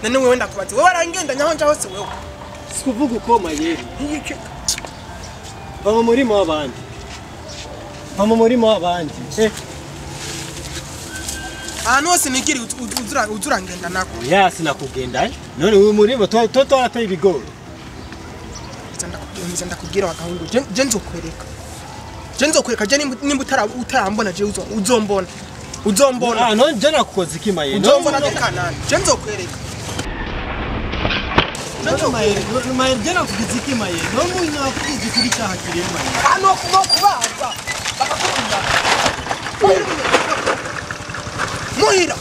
None wewe ndakubaza wewe warangenda nyaho nja hose wewe. Sikuvuga uko Mayeri. Va mu murima w'abandi. Va mu murima w'abandi. Ahantu hose nigiri uzurangenda nako. Ya sinakugenda. None uyu murima to twarateye ibigori. Nza ndakubwira wagahungu je nzokwereka. Je nzokwereka je nimba utarambona je uzombona. Uzombona. Ah none je nakukoze iki Mayeri? Uzombona kanani. Je nzokwereka. Mayeri je nakugize iki Mayeri? None uyu nakugize kuri cyaha kiri Mayeri. Hano no kubaza bakakubwira. Muhira.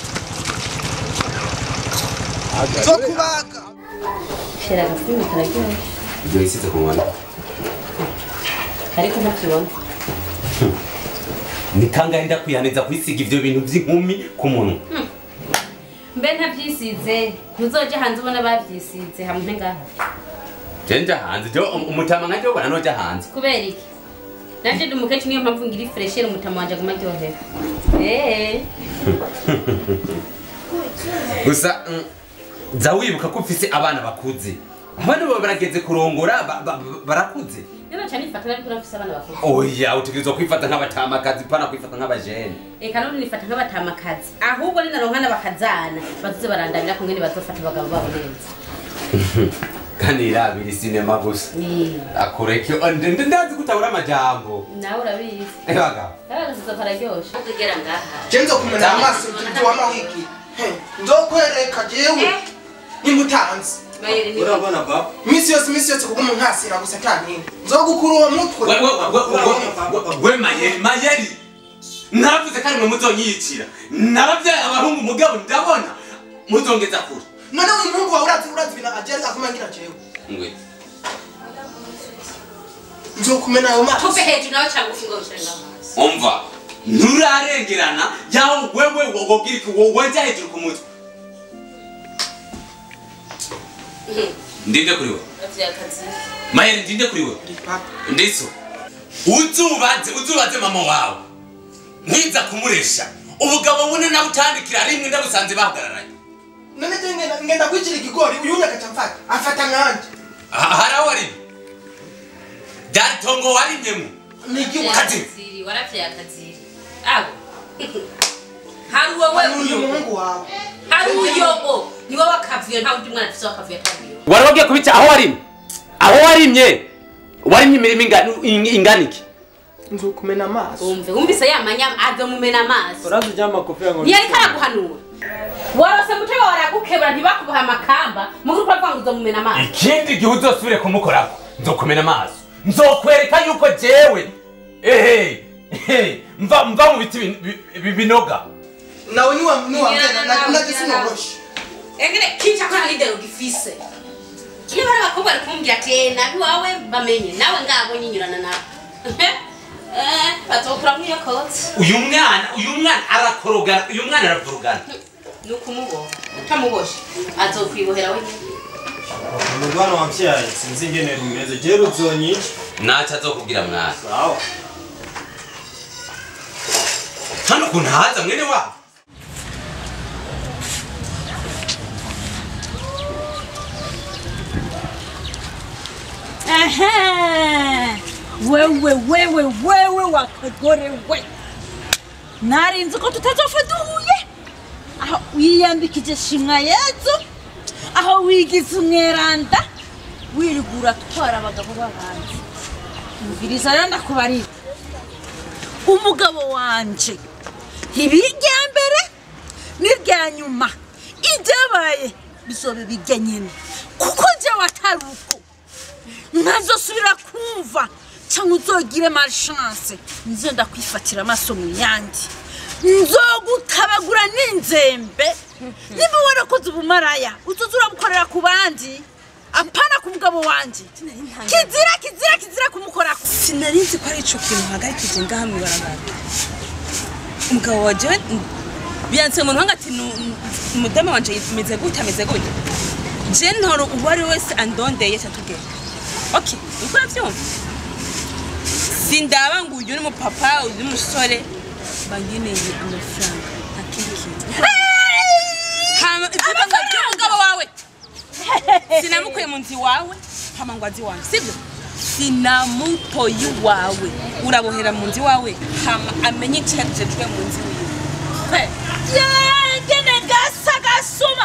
Nzokubaga. Shera gafilme kararyoshye. Ibyo wisize ku mwana. Ariko ntabyibona. Ni kangahe ndakwihaneza kwisiga ivyo bintu by'inkumi ku munwa? Mbe ntabyisize, ntuzoje hanze ubona bavyisize hamwe ngaha. Je nja hanze, je umutama nkaje ubona noja hanze. Kubera iki? Nanje ndi umukecuru niyo mpamvu ngira fresher umutama wanje aguma aryohera. Gusa za wibuka ko ufise abana bakuze. Abana baba barageze kurongora barakuze. Nero cyane ifata nabi kurafise abana bakuze. Oya utegerezwa kwifata nk'abatamakazi pana kwifata nk'abajene. Eka none nifata nk'abatamakazi. Ahubwo ni naronka n'abakazana bazoze barandabira ko ngene bazofata abagabo babo neza. Kandi irabiri sinema gusa. Akureke ndazi kutabura amajambo. Nawe urabizi. Ebaga. Karazuza kararyoshe. Kugera ngaha. Je nzokumena amaso tuwama wiki. Nzokwereka jewe. Nimutanze. Urabona baba? Misi yose kuguma nkasira gusa tanini. Nzogukura uwo mutwe. We Mayeri. Naravuze kandi mwe muzonyiyicira. Narabyaye abahungu mugabo ndabona muzongeza kure. None uyu muhungu wawe urazi ibintu agera akumangira jewe. Ngwe. Nzokumena ayo maso. Tupe hejuru nawe cyangwa ufunga ushira amaso. Umva. Nurarengerana yaho wewe wogira iki wowe hejuru ku mutwe. Ndinde kuri we. Mayeri ndinde kuri we. Ndiso. Uzubaze mama wawe. Nkiza kumuresha. Ubugabo bune nabutandikira rimwe ndabusanze bahagararanye. None je ngenda kwicira ikigori uyu nyakaca mfata. Afata nkanje. Haraho ari. Daritongo warimyemo. Niki kazi. Waravye akaziri. Abo. Hari wowe uyu muhungu wawe. Hari uyobo. Niwe wakavuye nta undi mwana afise wakavuye atavuye. Wari wagiye kubica aho warimye. Aho warimye. Warimye imirimo ingana iki? Nzokumena amaso. Umve umvise yamanya azomumena amaso. Urazi jama kofia ngo. Ni ariko araguhanura. Warose mutego waragukebura ntibakubuha amakamba muguru kwa ngo uzomumena amaso. Ikindi gihe uzosubire kumukorako nzokumena amaso. Nzokwereka yuko jewe mva mu biti binoga. Nawe niwa nagisinogoshe. Engene kicha kwa lidero gifise. Iyo bari bakobwa bari kumbwira ati nabi wawe bamenye nawe ngabo nyinyurana nawe. Batokura mwiyo kotsi. Uyu mwana arakorogana, uyu mwana aravurugana. Nuko utamuboshe azokwibohera wenyine. Umugwana wamvyaye sinzi ingene rumeze je ruzonyica. Nacha azokubwira mwana. Sawa. Hano kunhaza mwene wabo. Wewe wakagore we. Narinzi ko tutazopfa duhuye. Aho wiyambikije shimwa Yezu, aho wigize umweranda, wirigura twara abagabo b'abandi. Umviriza rero ndakubarira. Umugabo wanje ibirya mbere n'irya nyuma ibyabaye bizobe bijya nyine kuko nje wataruko ntazosubira kumva cyangwa uzogire malchance nze ndakwifatira amaso mu yandi nzogutabagura n'inzembe niba warakoze ubumaraya uzoza urabukorera ku bandi apana ku mugabo wanje kizira kizira kizira kumukorako. Sinari nzi ko ari ico kintu hagarikije ngaha mw'ibarabara. Umugabo waje biyanse umuntu wanga ati umudamu wanje meze gute ameze gute je ntoro uwo ari wese andondeye cyatugenda. Okay, uko uravyumva sindaba ngo uyu ni umupapa uyu ni umusore bangeneye amafaranga nta kindi kintu. Hama iby'umugabo wawe Sinamukuye mu nzu iwawe hama ngo azi iwanje, sibyo? Sinamutoye iwawe, urabohera mu nzu iwawe hama amenye icyo yajejwe mu nzu iwiwe. Yengene gasa gasuma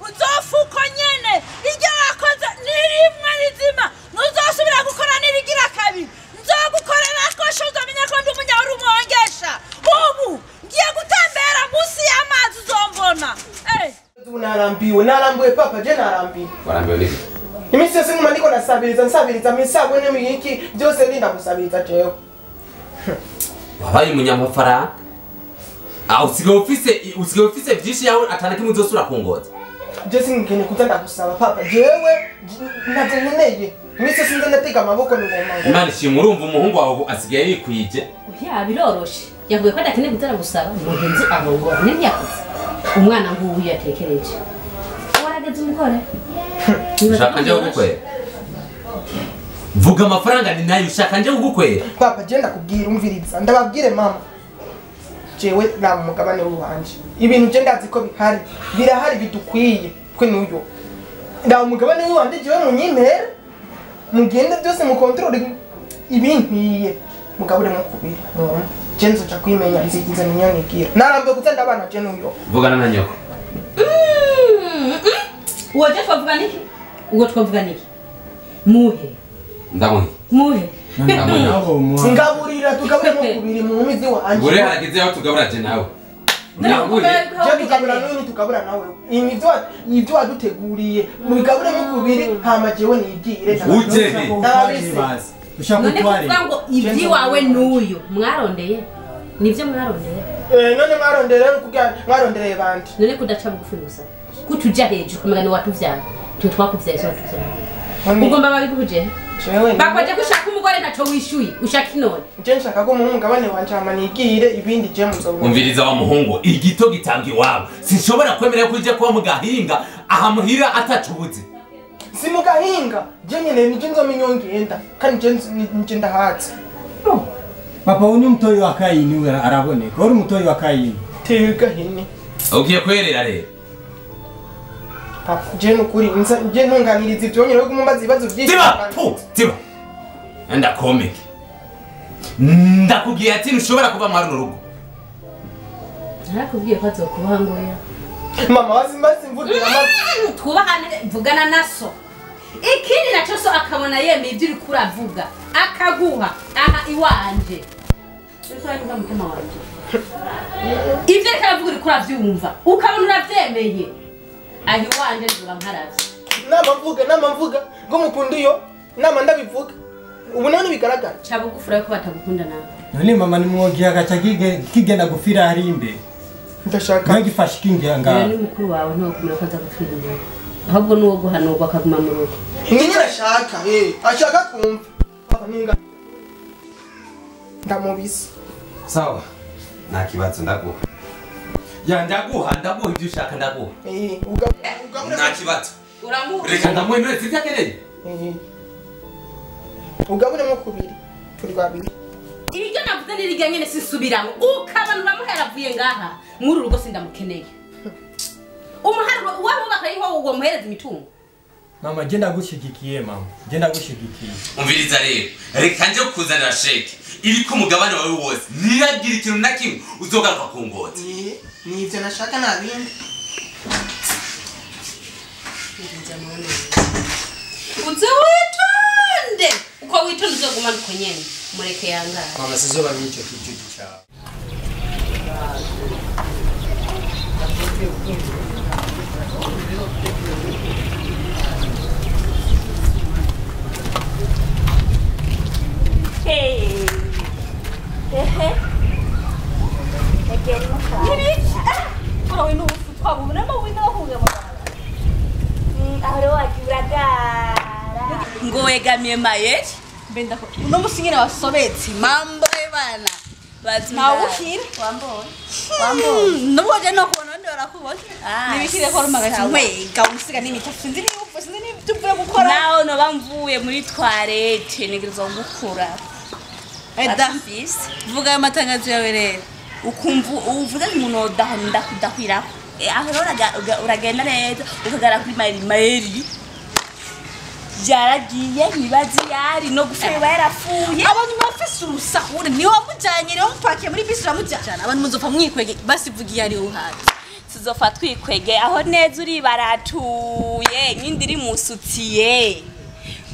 uzofuko nyene iryo wakoze ni rimwe rizima, ntuzosubira gukora n'irigira kabiri. Nzogukorera kosha uzomenya ko ndi umunyarumongesha. Ubu ngiye gutembera munsi y'amazi uzombona. Narambiwe, narambiwe papa, je narambiwe. Warambiwe niki? Iminsi yose nguma ndiko nasabiriza, nsabiriza misabwe n'imiki byose ndinda gusabiriza jewe. Wabaye umunyamafaranga. Ah, usigaye ufise byinshi yawe atana kimwe uzosura kungoza. Je sinkene kuza ndagusaba papa, jewe ntavyo nkeneye. Iminsi yose nza ndatega amaboko ngoma. Imana ishimwe, urumva umuhungu wawe asigaye yikwije. Oya biroroshe. Yavuye ko adakeneye kuza gusaba umugenzi arongora ntiyakoze. Umwana nguyu yatekereje. Warageze umugore. Ushaka nje kugukwera? Vuga amafaranga ni nayo ushaka nje kugukwera? Papa je ndakubwira umviriza, ndababwire mama. Jewe na mugabane wanje. Ibintu je ndazi ko bihari, birahari bidukwiye twe nuyo. Nda mugabane wanje jewe munyimere. Mugende byose mu control ibinkwiye. Mugabure mu kubiri. Je nzoca kwimenya nzigiza ninyonigira. Narambiwe gutenda abana je nuyo. Vugana na nyoko. Uwo je twavuga niki? Uwo twavuga niki? Muhe. Ndamuhe. Muhe. Ngaburira tugabure mu kubiri mu mizi wanje. Bure harageze aho tugabura je nawe. Ndabure. Je tugabura n'uyu tugabura nawe. Ibyo waduteguriye mubigabure mu kubiri hama jewe nigire. Uje. Ndababise. Ushaka None utware. kuvuga ngo iby'iwawe n'uyu mwarondeye? Nivyo mwarondeye? None mwarondeye rero kugira mwarondereye bandi. None kudaca bugufi gusa. Kutuja hejuru kumenya ni watuvyara. Twe twakuvyaye so watuvyara. Ugomba babikuje? Jewe. Bakwaje kushaka umugore ntaco wishuye, ushaka inone. Je nshaka ko mugabane wanje hama nigire ibindi je muzobona. Umviriza wa muhungu, igito gitanga iwabo. Sinshobora kwemera ko uje kuba mu gahinga aha muhira atacubuze. Si mu gahinga, je nyene nije nzominyongenda kandi je nje ndahatse. Papa uni mutoyi wa Kayini we araboneka. Uri mutoyi wa Kayini. Tega hini. Ugiye kwerera rero. Papa je nukuri nje ntunganiriza ibyo nyene yo kumumbaza ibibazo byinshi. Tiba, tiba. Ndakomeke. Ndakubwiye ati ntushobora kuba mwari urugo. Narakubwiye ko azokubaha ngoya. Mama wazimba simvugira mama. Twubahane vugana naso. Ikindi naco so akabona yemeye ibyo uri kuravuga akaguha aha iwanje. Uriko uravuga mutima wanje. Ivyo ariko aravuga uriko uravyumva ukabona uravyemeye. Aha iwanje nzoba nkaravye. Nama mvuga ngo mukunda iyo nama ndabivuga. Ubu none bigaragara. Ca bugufi urako batagukunda nawe. None mama nimwogiye agaca kigenda gufira hari imbere. Ndashaka. Nagifashe kingira ngaho. Ni mukuru wawe ntokumira ko aza gufira imbere. Ahubwo nuwo guhanurwa akaguma mu rugo. Nyine ashaka, ashaka kumva. Papa ninga. Ndamubise. Sawa. Nta kibazo ndaguha. Ya ndaguha ibyo ushaka ndaguha. Ugabure. Nta kibazo. Uramuha. Reka ndamuhe sivyo akeneye. Ugabure mu kubiri. Turi babiri. Iryo navuze nirya nyene sisubiramo. Ukabana uramuhera avuye ngaha. Muri urugo sindamukeneye. Umuharuro wabubaka yiho uwo muhereza imitungo. Mama je ndagushigikiye mama. Je ndagushigikiye. Umviriza rero. Reka nje kukuzanira sheke. Iriko umugabane wawe wose. Niragira ikintu na kimwe uzogaruka kungoza. Ni ivyo nashaka nabindi. Uze witonde. Uko witonde uzoguma uko nyene. Mureke yangara. Mama sizoba mwico kijuju cyawe. Hey. Ehe. Ngo wegamye mayeri Benda uno musi nyine wasobetse mambo bana nawuhira wambonye nubwo no kubona abandi barakubona nibikire ko rumagaje nkwega usiga n'imicafu sinzi niba upfa sinzi n'ibyo uvuye gukora naho noba mvuye muri toilette ntegerezwa gukura Eda mfise vuga ayo matangazo yawe rero ukumva uvuze nti umuntu ndakudahwirako Aho uragenda neza ukagara kuri Mayeri yaragiye ntibazi yari no gufeba yarafuye. Abantu bafise urusahure ni wamujanye rero mupakiye muri bisi uramujyana abantu muzopfa mwikwege basivugiye ari uhazi. Tuzofa twikwege aho neza uri baratuye nyindi iri musutiye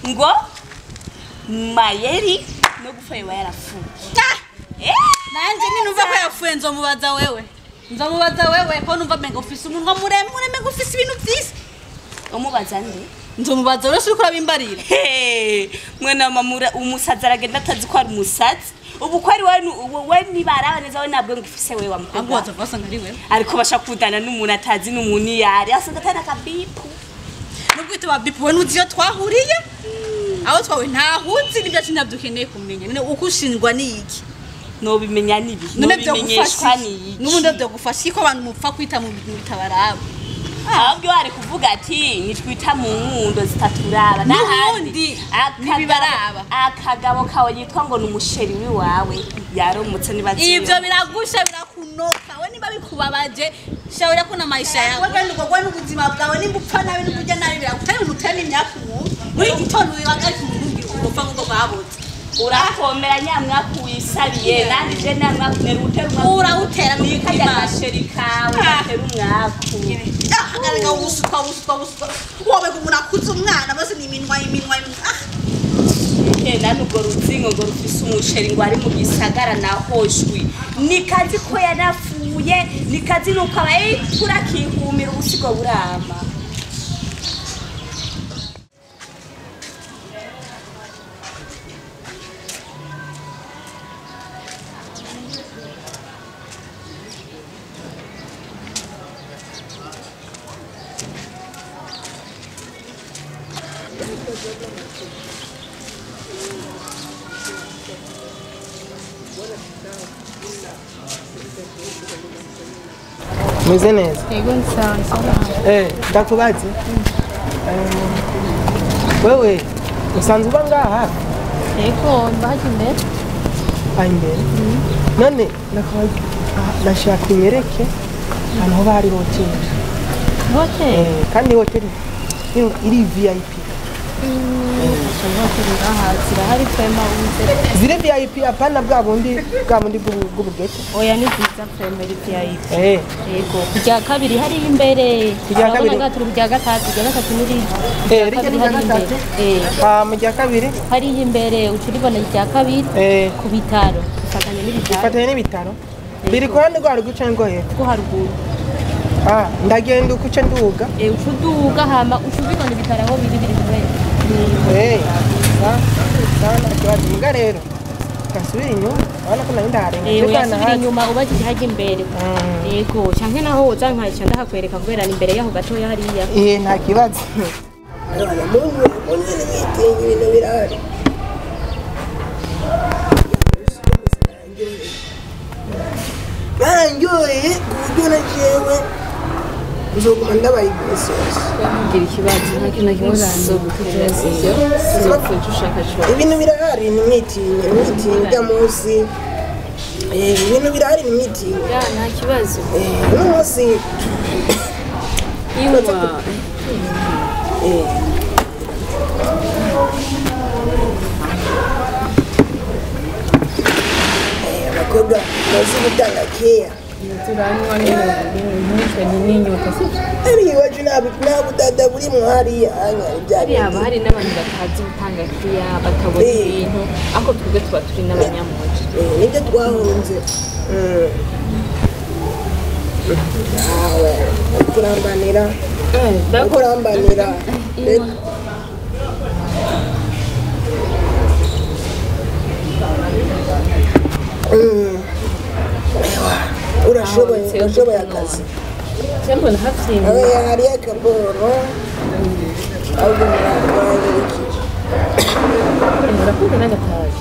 ngo Mayeri no gufeba yarafuye. Nanje ninumva ko yapfuye nzomubaza wewe. Nzomubaza wewe ko numva menga ufise umunwa muremure menga ufise ibintu vyisi. Umubaza nde? Nzomubaza wewe uriko urabimbarira. Mwana mamura umusazi aragenda atazi ko ari umusazi. Ubu ko ari we nibaraba neza we nabwo ngifise wewe wamukobwa. Ahubwo wazova ari wewe. Ariko bashakudana n'umuntu atazi n'umuntu yari asanga atana kabipu. Nubwo ito babipu we nuzi yo twahuriye. Aho twawe ntahuzi n'ibyacu ntabyo kumenya. None ukushinjwa ni iki? Nobimenya nibi. Nobimenyeshwa ni iki? N'ubundi byogufasha ko abantu mupfa kwita mu bintu bitabaraba. Ahubwo ari kuvuga ati nitwita mu nkundo zitaturaba n'ahandi nibibaraba. Akagabo kawe yitwa ngo ni umusheri wiwawe yaromutse nibazi. Ivyo biragusha birakunoka we niba bikubabaje shawira kuna maisha yawe. Wewe ndiko n'ubuzima bwawe nimba upfa nabi n'uburya nabi birakutari umutani imyaka umu. Muri gitondo wibagari kumubwira upfa ngo babotse. Urakomera nyamwaku wisabiye nandi je namwaku nerutera umwaku urawutera n'ikajya gasheri kawe utera umwaku. Ahagarika ubusutwa wowe umuntu akuze umwana bose ni iminwa nani ubwo rutsingo ngo rufise umusheri ngo ari mu gisagara nahoshwi nikazi ko yanafuye nikazi nuko abaye turakihumira ubusigo burama. Meze neza. Yego nsawa nsawa. Ndakubaze. Wewe usanzwe uba ngaha? Yego mbaje imbere. Imbere. None ndakubaze ndashaka unyereke ahantu hoba hari hoteli. Hoteli? Kandi hoteli iri VIP. Zirahari prema uze. Ziri VIP apana bwa bundi bw'ubugete. Oya ni nziza prema iri VIP. Yego. Kujya kabiri hari imbere. Kujya kabiri. Gatatu kujya gatatu, kujya gatatu nuri. Rije ni gatatu. Mu rya kabiri hari imbere ucuribona rya kabiri ku bitaro. Ufatanye n'ibitaro. Ufatanye n'ibitaro. Biri ku ruhande rwa ruguru cyangwa hepfo? Rwo haruguru. Ndagenda uko nduga. Ucuduga hama ucubibona ibitaro aho biri biri kumwe. Sana kibazo muga rero. Kasubira inyuma, urabona ko nari ndaharenga. Uyasubira inyuma ubajije hajya imbere. Yego, canke naho woza nkaca ndahakwereka kubera ni imbere yaho gatoya hariya. Nta kibazo. Mungu nimwitinye ibintu birahari. Barandyoheye ku buryo na jewe nzoguma ndabaye iminsi yose. Ngira ikibazo nta kintu na kimwe uranzogukorera sivyo? Sinzopfa ushaka cyose. Ibintu birahari nimwitinye, nimwitinye urya munsi. Ibintu birahari nimwitinye. Ya nta kibazo. Uno munsi iwa abakobwa bazi gutanga keya. Turanywa n'ibintu n'inyota sivyo? Ari iwacu nta budada burimo hariya hariya haba hari n'abantu batazi gutanga keya batabona ibintu ariko twebwe tuba turi n'abanyamuco. Nibyo twahunze. Kurambanira kurambanira urashoboye urashoboye akazi. Mbona hafi hariya akaboro ahubwo murangirikije. Murakunda n'agatabi.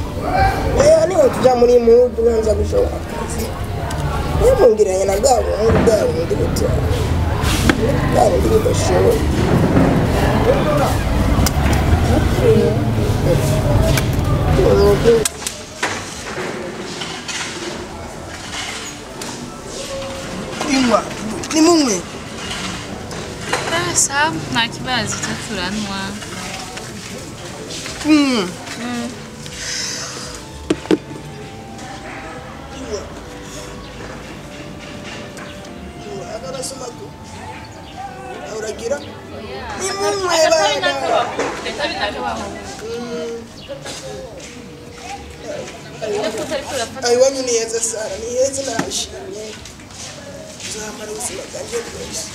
Niho tuja muri mudu nza gushobora akazi. Niyo mungiranye na bwa buhungu bwa bundi buto. Bwa bundi budashoboye. Inywa, nimumwe. Sawa, nta kibazo turanwa. Uragira iwanyu ni heza Sara, ni heza nashimye. Nzamara ubuzima bwanjye bwose.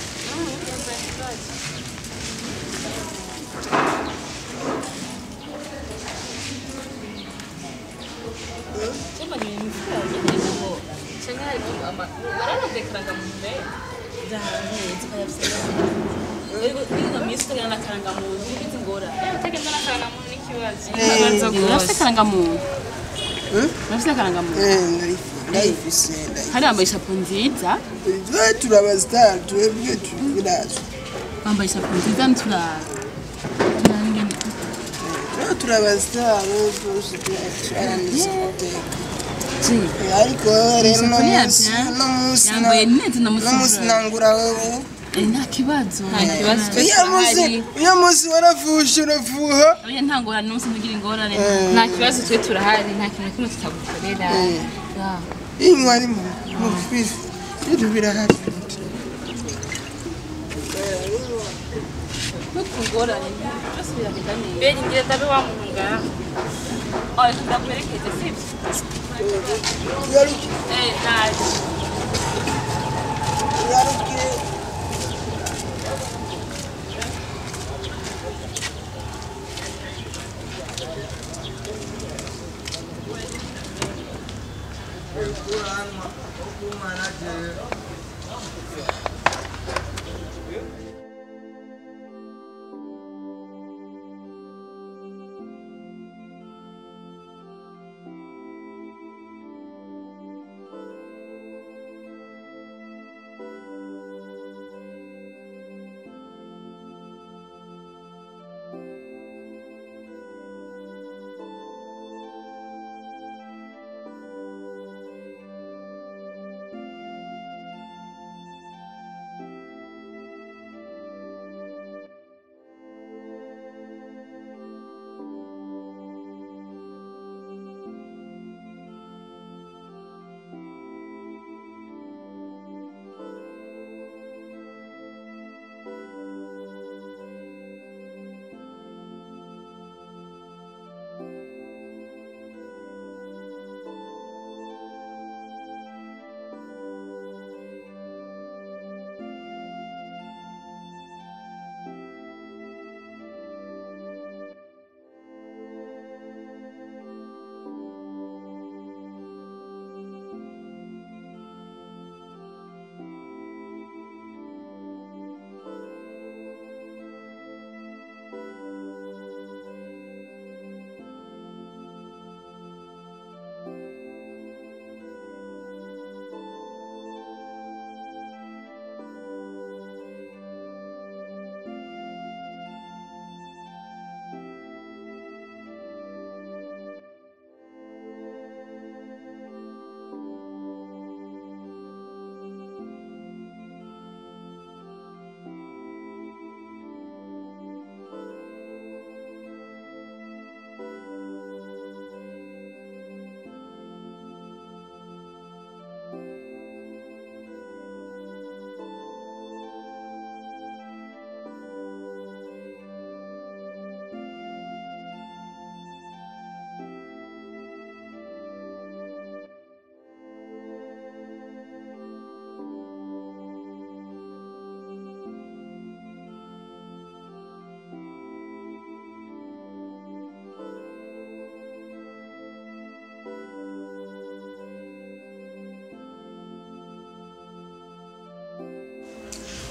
Hari wambaye ishapo nziza. Turabazitara twebwe turazi. Wambaye ishapo nziza nturara. Turabazitara bose turarangiza guteka. Ariko rero no munsi yambaye neza no munsi nangura wewe. Nta kibazo. Nta kibazo. Uyu munsi warafushe urafuha. Oya nta ngorane n'umunsi ntugira ingorane. Nta kibazo twe turahari nta kintu kimwe tutagukorera. Inywa ni mu fifi. Ibintu birahari. Ntukugorane byose biragenda neza. Beri ngira ndabe wa muntu ngaha. Oya ndaguherekeze sibyo? Yaruki. Naje. Yaruki.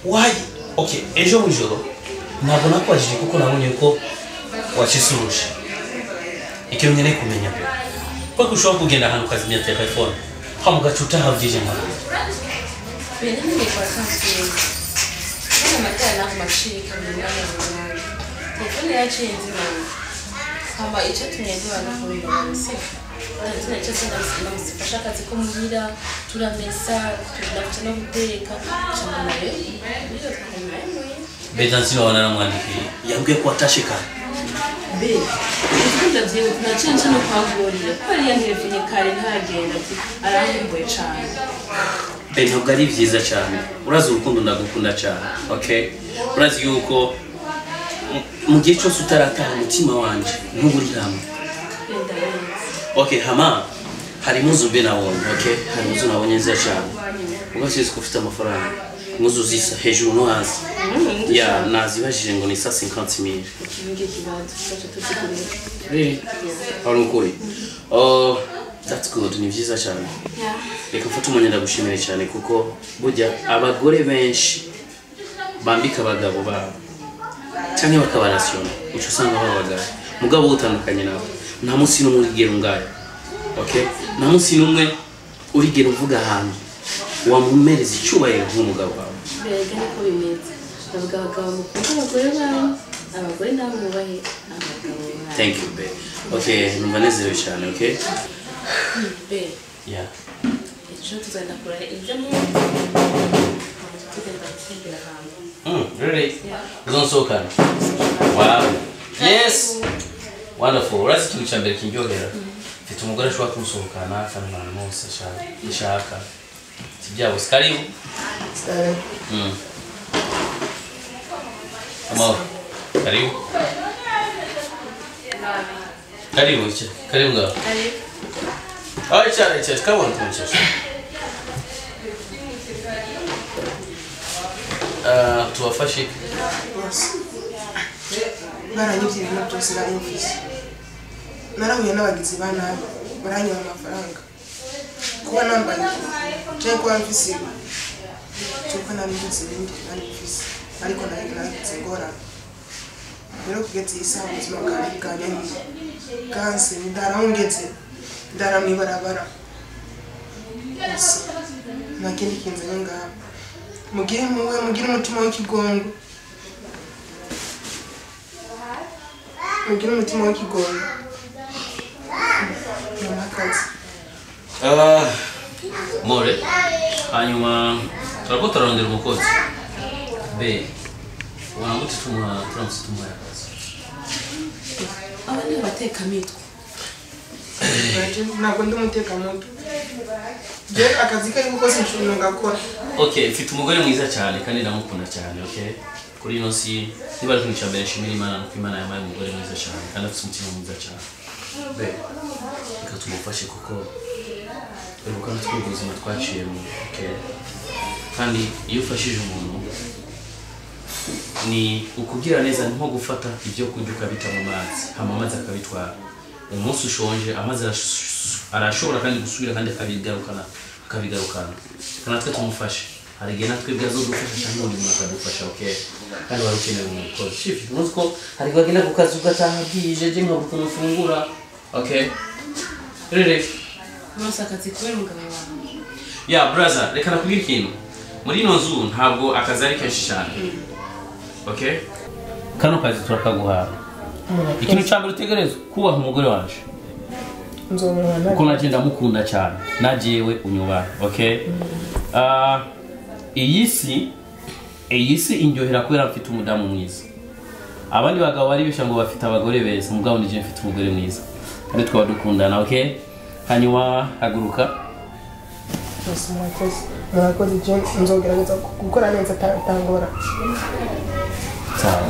Why? Okay, ejo mwijoro ntabwo nakwajije kuko nabonye ko wacisuruje. Ikintu nkeneye kumenya mbere. Kuko ushobora kugenda ahantu ukazimya telefone, hama ugaca utaha bwije nka gute. Telefone yaciye inzimana. Hama icatumye ndibana kurumva si. Ndamusifasha akazi ko muhira, turamesa, turaca no guteka, cyane nayo. Rero tukamenya muhira. Betansi wabona namwandikiye yambwiye ko watashe kare. Be, ndavyibuka nacenje no kwagurira ko yari yanterefonye kare ntagenda ati arankumbuye cane. Be ntabwo ari vyiza cyane. Urazi urukundo ndagukunda cyane. Okay? Urazi yuko mu gihe cyose utarataha umutima wanje ntuburi hamwe. Okay, hama hari impuzu mbe nabonye, okay? Hari impuzu nabonye nziza cyane. Ubwo ko ufite amafaranga. Impuzu zisa hejuru no hasi. Ya, nazibajije ngo ni sa 50,000. Really? Ari ukuri. Oh, that's good. Ni vyiza cyane. Reka mfate umwanya ndagushimire cyane kuko burya abagore benshi bambika abagabo babo cyangwa bakabarasiona uco usanga babagara mugabo utandukanye nabo nta munsi n'umwe urigera ungaye, okay? Nta munsi n'umwe urigera uvuga ahantu wamumereza icyubahiro nk'umugabo wawe. Mbega niko bimeze. Ndavuga abagabo mukunda abagore banyu, abagore nabo mwubahe abagabo banyu. Thank you, babe. Okay, numva nezerewe cyane, okay? Babe. Yeah. Ejo tuzagenda kurara ibyo mu tugenda gutembera ahantu. Really? Uzonsohokana? Wow. Yes. Wonderful. Urazi ikintu cya mbere kindyohera? Mfite umugore ashobora kunsohokana kandi ahantu hose ashaka. Si byabo. Karibu. Amahoro. Karibu. Karibu. Karibu ngaho. Karibu. Ah, icara icara. Kabona tumucasha. Tubafashe. Baranyivye ibintu byose nari mfise. Narahuye n'abagizi ba nabi baranyiba amafaranga. Kuba nambaye cyangwa kuba mfise cyuko nari mfise ibindi nari mfise ariko nari nagize ingorane. Rero kugeza iyi saha ubuzima bwanjye bwanyanyiye bwanse ndarahungetse ndara mw'ibarabara. Gusa nta kindi kinzanye ngaha. Mugire impuhwe, mugire umutima w'ikigongo. Mugire umutima w'ikigongo. Murakaze. More hanyuma turako turarondera umukozi. Be ubona gute turamutse tumuhaye akazi? Aba ni abatekamitwe. Ntabwo ndi umutekamutwe. Je akazi kari gukoze inshuro ngakora. Okay, mfite umugore mwiza cyane kandi ndamukunda cyane, okay? Kuri ino si niba ari ikintu cya mbere nshimira Imana nuko Imana yampaye umugore mwiza cyane kandi afite umutima mwiza cyane. Be reka tumufashe kuko uribuka natwe ubuzima twaciyemo, okay? Kandi iyo ufashije umuntu ni ukugira neza nko gufata ibyo kurya ukabita mu mazi, hama amazi akabitwara. Umunsi ushonje amazi arashobora kandi gusubira kandi akabigarukana. Reka natwe tumufashe. Hari igihe natwe bwazodufasha cyangwa undi muntu akadufasha, okay? Kandi wari ukeneye umukozi. Shifi, umunsi ko hari igihe wagenda ku kazi ugataha bwije je nkabura ukuntu ufungura, okay? Rere. Umunsi akazi kubera umugabo wawe. Yeah, brother, reka nakubwire ikintu. Muri ino nzu ntabwo akazi ari kenshi cyane. Okay? Kano kazi turakaguhaye. Ikintu cya mbere utegerezwa kubaha umugore wanje. Kuko naje ndamukunda cyane. Najewe unyubahe, okay? Iyi si indyohera kubera mfite umudamu mwiza. Abandi bagabo baribesha ngo bafite abagore beza, mugabo nije mfite umugore mwiza. Kandi twaba dukundana, okay? Hanyuma haguruka. Murakoze je nzogerageza gukora neza atangora. Sawa.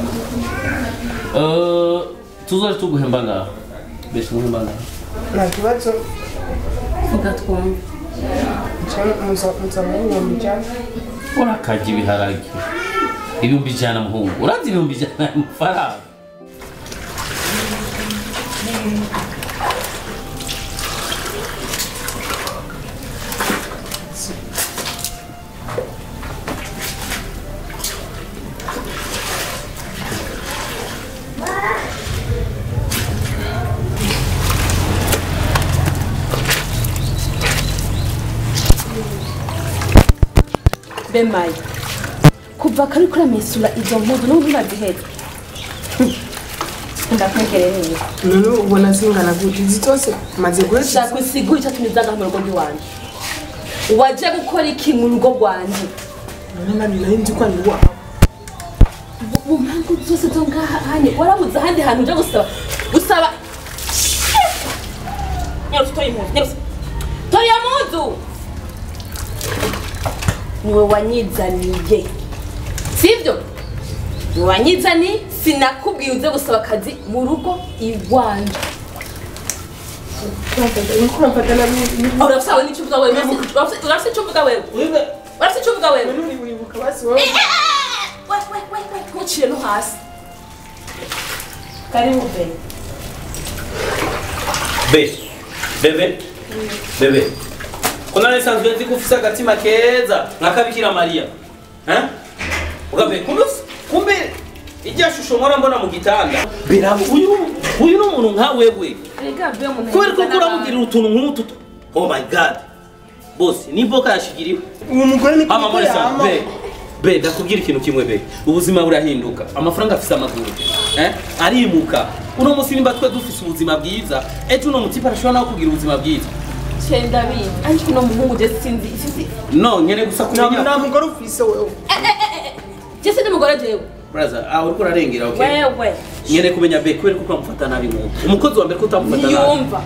Tuzoje tuguhemba ngaho. Besha umuhemba ngaho. Nta kibazo. Vuga twumve. Urakaje ibiharage. 100,000 muhungu. Urazi 100,000 amafaranga. Bemayi kuva kari kuramesura izo mpuzu n'ubu ntaziheze. Ndakwegereye neza. None ubona zingana gute? Izi zose maze guheza. Shaka usigure icyatumye uza ngaha mu rugo rw'iwanjye. Waje gukora iki mu rugo rwanjye? None nari nzi ko ari iwawe. Mu mpangu zose zo ngaha hanye warabuze ahandi hantu uje gusaba Nyarusi tori impuzu nyarusi tori iyo mpuzu niwe wanyizaniye sivyo niwe wanyizaniye sinakubwiye uze gusaba akazi mu rugo iwanje urafise n'icyo uvuga wewe urafise icyo uvuga wewe urafise icyo uvuga wewe we ntucire no hasi karibu be bebe bebe kuna nisanzwe nzi ko ufise agatima keza nka Bikira Mariya eh ugabe kumbe ijya shusho nkora mbona mu gitanda birabo uyu n'umuntu nka wewe kubera ko uramugirira utuntu nk'utu oh my god boss ni mboka yashigiriwe uwo mugore ni kuko yama be ndakubwira ikintu kimwe be ubuzima burahinduka amafaranga afise amaguru eh arimuka uno musi nimba twe dufise ubuzima bwiza ejo uno mutipa arashobora nawe kugira ubuzima bwiza cenda bizi ariko uno muhungu je sinzi no nyene gusa kumenya nta mugore ufise wewe je sindi mugore jewe brother aho uriko urarengera okay wewe nyene kumenya be kubera ko uramufata nabi nk'uko umukozi wa mbere ko utamufata nabi yumva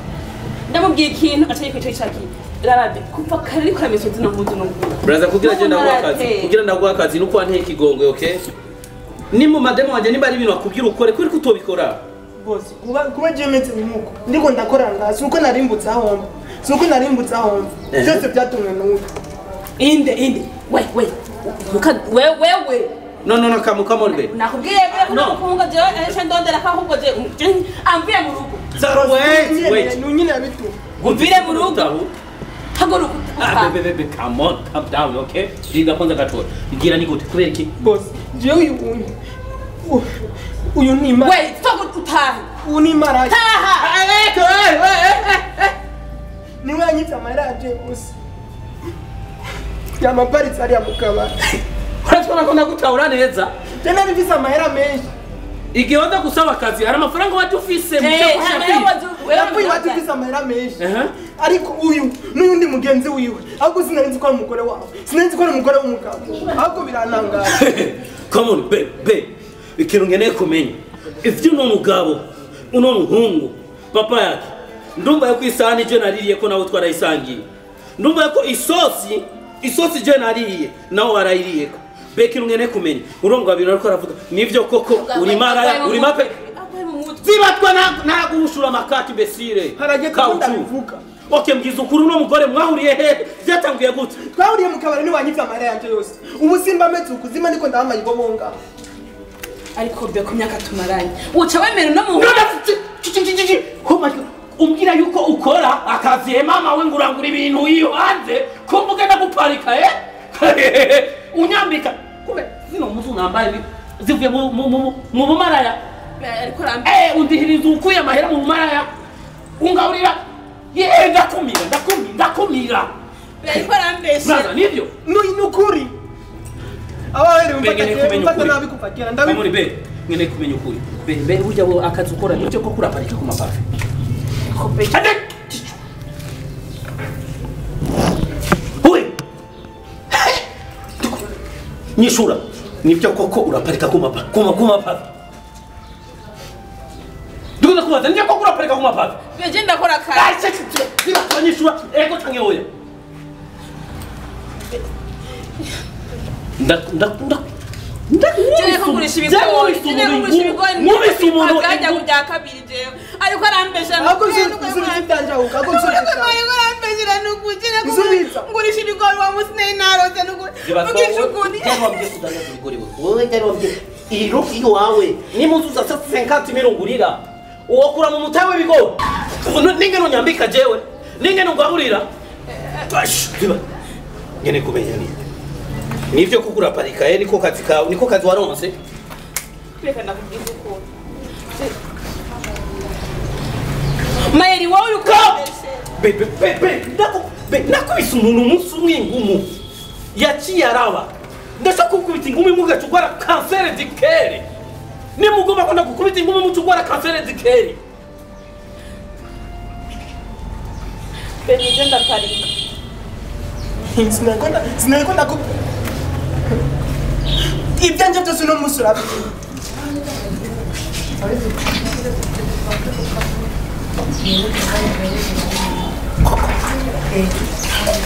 ndamubwiye ikintu aca yikwica yicakiye rarabe kuva kare ariko arameswe zino mpuzu no ngura brother kugira je ndaguha akazi kugira ndaguha akazi nuko wanteye ikigongwe okay ni mu mademo wanje nimba ari ibintu akubwira ukore kubera ko utobikora boss kuba je meze nkuko ndiko ndakora ngaha suko narimbutse aho mba suko narimbutse aho mba byose byatumwe n'uyu inde we we we no come on be nakubwiye bwe ko kumunga je aje ndondera ko ahubwo je amvuye mu rugo wait nyine yabitu guvire mu rugo haguruka bebe come on calm down okay dinga kwanza gatora mbwira ni gute kubera iki boss je uyu ni mara wait stop utahe uyu ni mara taha ni wanyitse amahera je gusa yamaparitse ariya mu kabari uratubona ko ndagutahura neza je nari mfise amahera menshi igihe waza gusaba akazi hari amafaranga wajya ufise yapfuye wajya ufise amahera menshi ariko uyu n'uyundi mugenzi wiwe ahubwo sinari nzi ko ari umugore wawe sinari nzi ko ari umugore w'umugabo ahubwo birantangaza come on be ikintu nkeneye kumenya ivyo uno mugabo uno muhungu papa yake ndumva yuko isahani je naririye ko nawe twarayisangiye ndumva yuko isosi je nariye nawe warayiriyeko be ikintu nkeneye kumenya urumva bintu ariko aravuga nivyo koko uri maraya uri mape zibatwa naguhushura amakati mbesire harageze ko ndabivuga okay mbwiza ukuri uno mugore mwahuriye he byatanguye gute twahuriye mu kabari niwanyivye amahera yanje yose ubu simba meze ukuzima niko ndahamaye ibobonga ariko be ku myaka tumaranye uca wemera no mu umbwira yuko ukora akazi mama we ngurangura ibintu iyo hanze kumva ugenda guparika unyambika kube zino mpuzu nambaye zivuye mu bumaraya ariko rambe undihiriza ukuye amahera mu bumaraya ungaburira ndakumira ariko rambeshe nivyo ni ukuri abahere mfata nabi kuva kera ndabi be ngene kumenya ukuri be burya bo akazi ukora nivyo ko kuraparika ku mapafe nyishura nivyo koko uraparika ku mapafe ku mapafe ndikuza kubaza nivyo koko uraparika ku mapafe beje ndakora akazi nyishura ego canke oya Ngiye kugurisha ibigori nkubise umuntu akajya kujya kabiri jewe ariko arambesha ahubwo nsubiza ibyanje ahubwo ahubwo nsubiza ariko arambesha nukugire ngurisha ibigori wa musi nari narose nukugisha ukuri wowe ryari wabwiye iro iwawe nimuzuza sa 50 mirungurira uwokura mu mutahe w'ibigori ningeno nyambika jewe ningeno ngwaburira ngene kumenya nini nivyo kugura parika niko kazi kawe niko kazi waronse reka ndakubwiza ukuri Mayeri wowe uko be nakubise umuntu umunsi umwe ingumu yaciye araba ndashaka kukubita ingumi mugaca ugwara kansere dikere nimugomba ko ndagukubita ingumi muca ugwara kansere dikere be ndaparika sinariko ndakubwira ibyanje byose uno munsi urabikora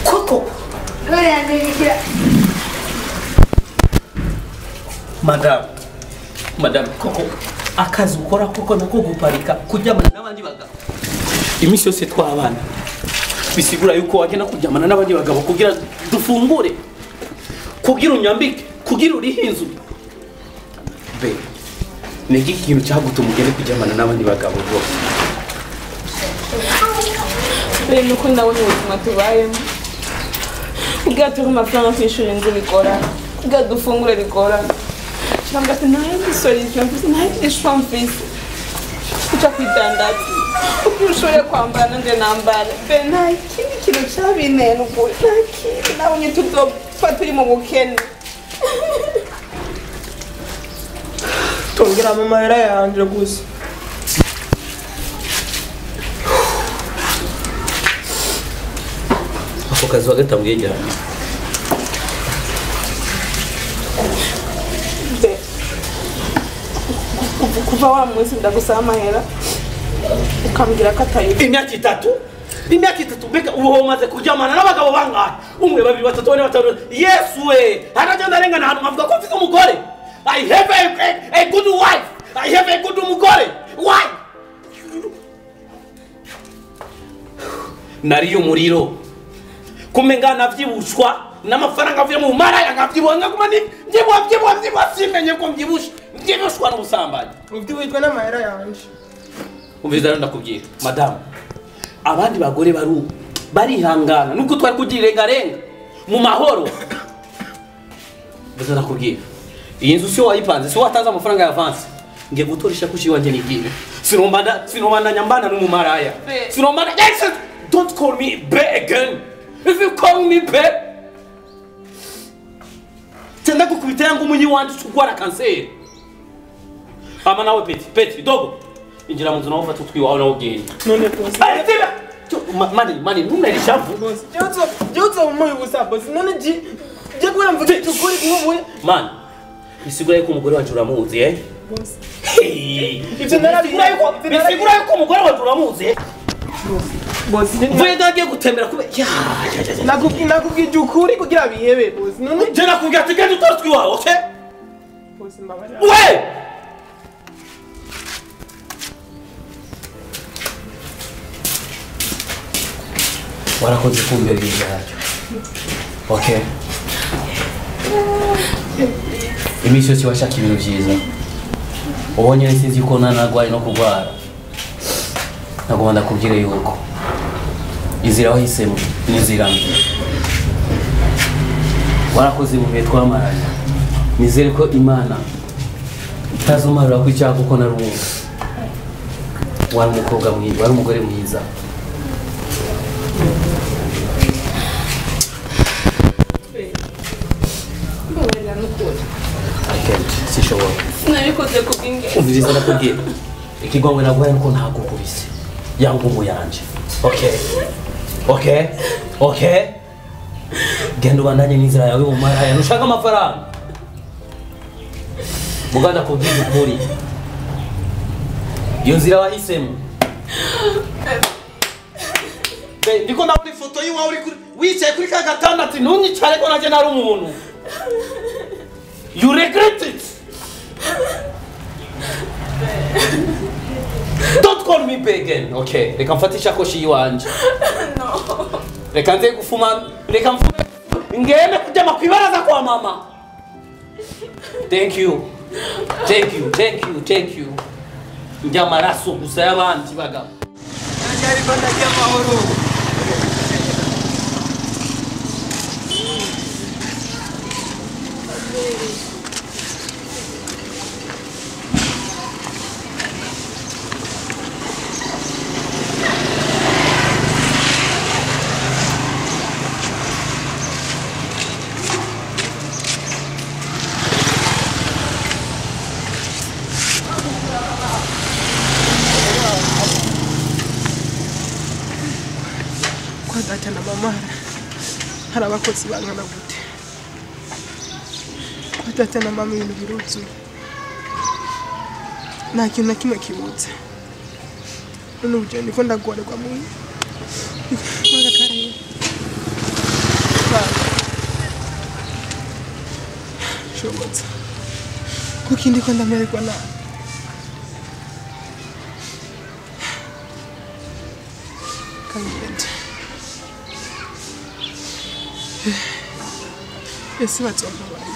Koko. Madam, madam koko akazi ukora koko nako guparika kuryamana n'abandi bagabo. Iminsi yose twabana bisigura yuko wagenda kuryamana n'abandi bagabo kugira dufungure, kugira unyambike, kugira urihe inzu. Be ni iki kintu cyagutuma ugende kuryamana n'abandi bagabo rwose? Be nuko ndabona ubuzima tubayemo, kugira turiho amafaranga kwishura inzu bigora, kugira dufungure bigora. Cyangwa se nta yindi solution mfise, nta yindi choix mfise, kuja kwidandaza kugira ushobore kwambara nanje nambara. Be nta kindi kintu cabinteye nukuri, nta kindi. Nabonye tuzopfa turi mu bukene. Tongera mu mahera yanje gusa. Ako kazi wagatanguye ryari? Be kuva wa munsi ndagusaba amahera ukambwira ko atari imyaka itatu. Imyaka itatu mbega ubu umaze kuryamana n'abagabo bangahe? Umwe, babiri, batatu, bane, batanu. Yesu we, harajya ndarengana ahantu nkavuga ko mfite umugore. I have a good wife. I have a good umugore. Why? Nariyo umuriro kumenga navyibushwa n'amafaranga avuye mu maraya, nkavyibuha nkaguma mvyibuha mvyibuha mvyibuha, simenye ko mvyibusha, mvyibushwa n'ubusambanyi. Uvyibujwe n'amahera yanje. Umviriza rero ndakubwira madamu, abandi bagore baru barihangana nuko twari kugirengarenga mu mahoro. Umviriza ndakubwira, iyi nzu si wayipanze, si watanze amafaranga ya avance. Ngiye gutora ishakoshi iwanje nigire. Sinombana nyambana n'umumaraya. Sinombana. Yes, don't call me bae again. If you call me bae, tenda gukubita yangu umunyi wanje ugwara kanseri. Ama nawe peti, peti dogo. Injira mu nzu nawe ufata utwiwawe nawe ugenda. None boss. Mani, mani, ntunere ishavu. Boss, jyotso umuyi gusa boss. None je kubera mvuga ukuri nk'ubu. Mani, bisigura yuko umugore wanje uramuzi eh? Boss. Ivyo narabigura yuko bisigura yuko umugore wanje uramuzi eh? Boss, mvuye ndagiye gutembera kube ya. Nakubwije ukuri kugira bihebe boss. None je nakubwira ati genda utore utwiwawe, okay? Boss mbabarira. We! Warakoze kumbera ibyacu. Okay. Iminsi yose washaka ibintu vyiza. Ubonye sinzi ko nanagwaye no kugwara. Nagomba ndakubwira yuko inzira wahisemo ni inzira mbi. Warakoze mu bihe twamaranye. Nizere ko Imana itazomarura ku icyaha kuko nari uwo. Wari umukobwa mwiza, wari umugore mwiza. Sishobora. Sinabikoze kubw'ingenzi. Umviriza ndakubwira. Ikigongwe naguhaye nuko ntagukubise. Ya ngumu yanje. Okay. Okay. Okay. Genda ubandanye n'inzira yawe mu maraya. Ntushaka amafaranga. Muganda kubwira ukuri. Iyo nzira wahisemo. Be, ndiko ndabona ifoto yiwawe uri wicaye kuri ka gatanda ati ntunyicare ko nanjye nari umuntu. You regret it. Don't call me back again. Okay, reka mfate ishakoshi yiwanje. No. Reka nze gufuma, reka mfume ngende kujama kwibaraza kwa mama. Thank you. Thank you, thank you, thank you. Njya maraso gusa y'abandi bagabo. Njya banda y'amahoro. Kwa data na mama hari abakozi bangana gute? Kwa data na mama ibintu biruzuye. Nta kintu na kimwe kibutse. None ubu jewe ndiko ndagorerwa mu mwaka karere. Shobotse. Kuki ndiko ndamererwa nabi. Kangende. Ese bazombabarira.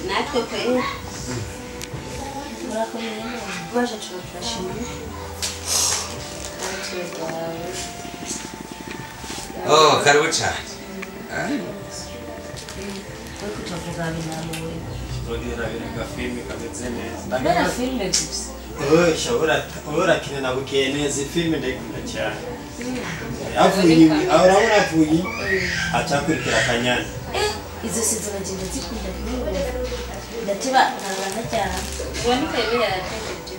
Natwe kweli murakomeye waje turashimye. Oh, karibu cyane. Mbona filime gusa? Urakina nabukeye neza filime ndayikunda cyane. Avuye urabona avuye acakurikira akanyana. Izo sizo nagenda zikunda ndatiba nkangana cyane. Uwanuka yemeye aratekereje.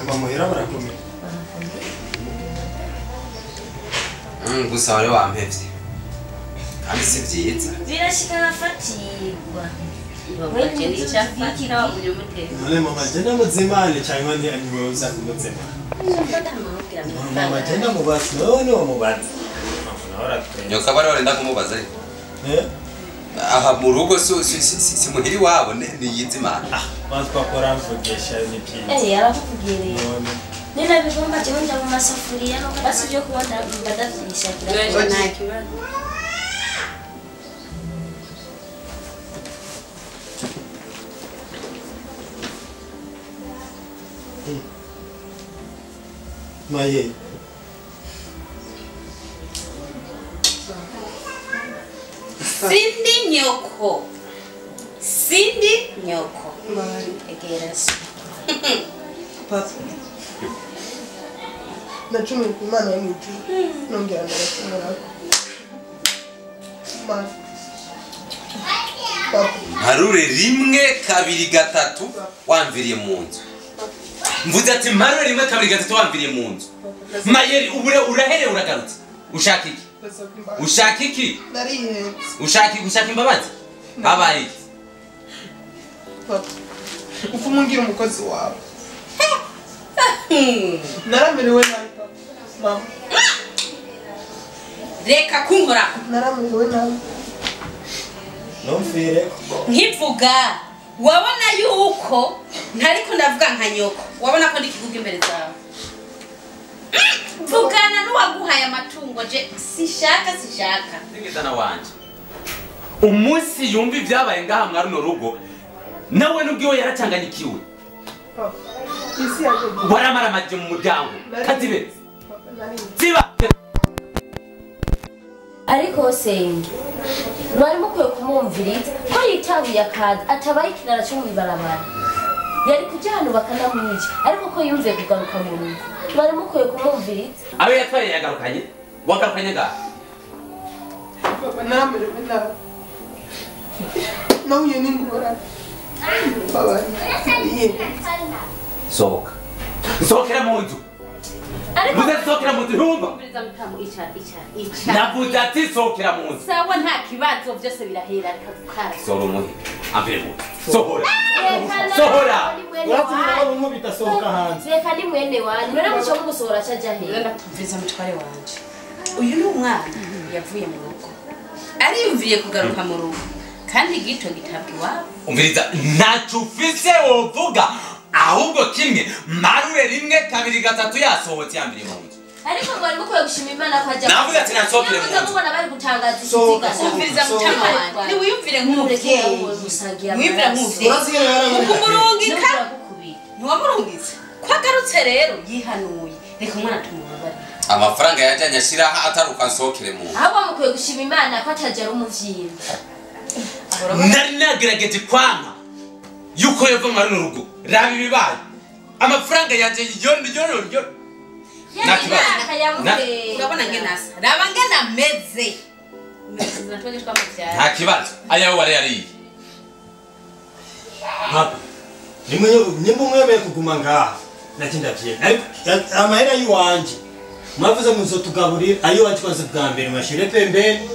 Abamuhera barakomeye. Gusa wari wampevye. Kandi si byiza. Birashika nkafatirwa. None mama jenda muzimane cyangwa ndi anyoza kumuzima. Mama jenda mubaza none umubaza. Nyoka bari barenda kumubaza ariko. Aha mu rugo si muhiri wabo ni yizimana. Ah, mazi pakora mvugesha ni byiza. Yarakuvugiye rero. Nina bigomba jewe nja mu masafuriya no basi byo kubona mbadavyishakira. Nta kibazo. Maye. Sindi nyoko. Sindi nyoko. Egera so. Papa. Nacumuye ku Mana yo mw'ijuru. Nongera ndabacumurako. Mana. Papa. Mparure rimwe kabiri gatatu wamviriye mu nzu. Mvuze ati mparure rimwe kabiri gatatu wamviriye mu nzu. Mayeri ubure urahere uragarutse. Ushaka iki? Ushaka iki? Narihenze. Ushaka gushaka imbabazi? Habaye iki? Papa. Ufumungira umukozi wawe. Naramerewe nabi papa. Mama. Reka kunkora. Naramerewe nabi. Numvire. Nkivuga wabona yuko ntariko ndavuga nka nyoko. Wabona ko ndikiguga imbere zawe. Vugana n'uwaguhaye amatungo je sishaka. Ndigizana wanje. Umunsi yumva ibyabaye ngaha mwa runo rugo nawe nubwiwe yaracanganyikiwe. Papa. Isi yaje. Waramaramaje mu muryango. Kazibe. Ziba. Ariko senge mwari mukwiye kumwumviriza ko yitabuye akaza atabaye ikirara cyo mw'ibarabara. Yari kuja hano bakanamwica ariko ko yumviye kugaruka mu rugo. Mwari mukwiye kumwumviriza. Abe yatwaye yagarukanye? Wagarukanye ngaha? Papa naramerewe nabi. Nahuye n'ingorane. Papa. Sohoka. Sohokera mu nzu. Muze sohokera mu nzu ntumva. Navuze ati sohokera mu nzu. Sawa nta kibazo byose birahera reka gukara. Sohora umuhe. Amvire mu nzu. Sohora. Sohora. Uratumira abo nkubita sohoka hanze. Reka ni mwene wanyu. None muco mugusohora caja he. Ndakuviriza mutware wanje. Uyu ni umwana yavuye mu rugo. Ariyumviye kugaruka mu rugo. Kandi gito gitabwa iwabo. Umviriza ntaco ufise wovuga. Ahubwo kimwe marure rimwe kabiri gatatu yasohotse yambiri mu nzu. Ariko mwari mukwiye gushima Imana ko ajya. Navuze ati nasohokere mu nzu. Mubona bari gutangaza ikiziga. Umviriza mutama wanje. Niwiyumvire nk'umuvyeyi. Wiyumvire nk'umuvyeyi. Ukumurungika. Ntiwamurungitse. Ko agarutse rero yihanuye. Reka umwana tumubabarire. Amafaranga yajanye ashiraha ataruka nsohokere mu nzu. Ahubwo mukwiye gushima Imana ko atajya ari umuvyimba. Nari nagerageje kwanka yuko yava mu runo rugo. Raba ibibaye. Amafaranga yanje yo. Urabona ngena asa. Raba ngena meze. Nta kibazo. Ayawe wari yariye. Papa. Nimba mwemeye kuguma ngaha nacyo ndavyemera ariko amahera y'iwanje mwavuze muzotugaburira ayiwanje kwanza bwa mbere mwashire pembeni.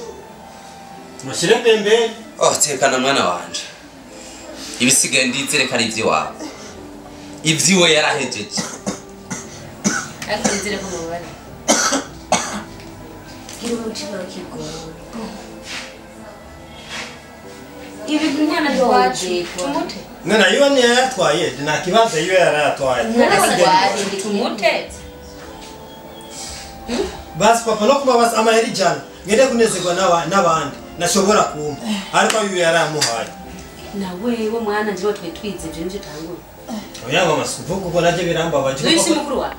Mwashire pembeni. Oh, tekana mwana wanje. Ibisigaye ndizere ko ari ivy'iwawe. Ivyiwe yarahejeje. Ariko nizere ko mubabara. Gira umutima w'ikigoro. Ibi mwana wacu tumute. None ayiwe niyo yatwaye nta kibazo yiwe yarayatwaye. Tumute. Basi papa no kuba basi amahera 100 ngende kunezerwa n'abandi nashobora kumpa ariko ayiwe yaramuhaye. Nawe wo mwana nje twari twize ivyo nivyo utangura. Oya mama sikuvuga uko navyo birambabaje. Uyu si mukuru wawe.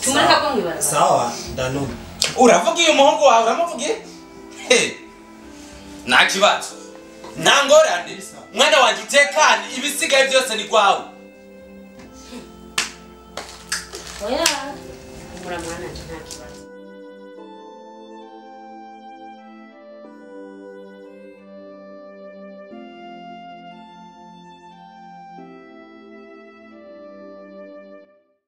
Tumureka ko mwibarabara. Sawa ndanuma. Uravugiye umuhungu wawe uramuvugiye? He. Nta kibazo. Nta ngorane. Mwana wanje utekane ibisigaye byose ni kwawe. Oya. Mura mwana nje nta kibazo.